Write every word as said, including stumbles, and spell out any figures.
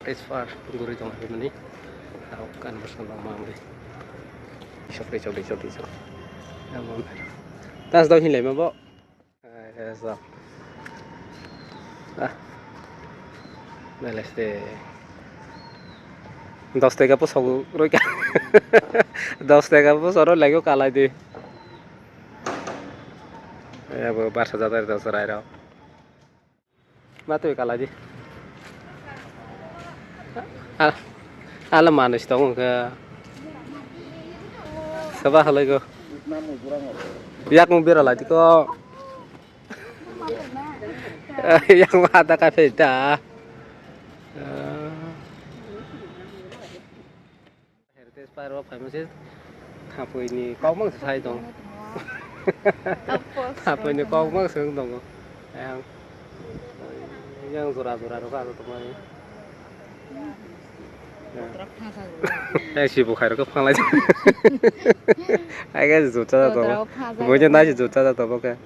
Tei sar guri tong hwnwi. Aro kan bwskango mang di. Sok di, sok di, sok di, sok. Amo. Tas do hinlai ma bo. Ai, so. Ah. Naleste. Dos taka po sogu roi ka. Dos taka po soro lego kalai di. Abo barsa jadar dos rai ro. Ma twi kalai di. Al-, ala manus tongo khe. Saba halai go. Yak mung bera lai di ko. Yak mung hata ka phe ta. Heritage Park o phaima se thapui ni kok mang se sai tong. Thapui ni kok mang se wng tongo. Yang, yang jora jora rok aro tongmani. Yang si bukhai rok phanglai. Ai ga juta da to. Boina nai si juta da to ke.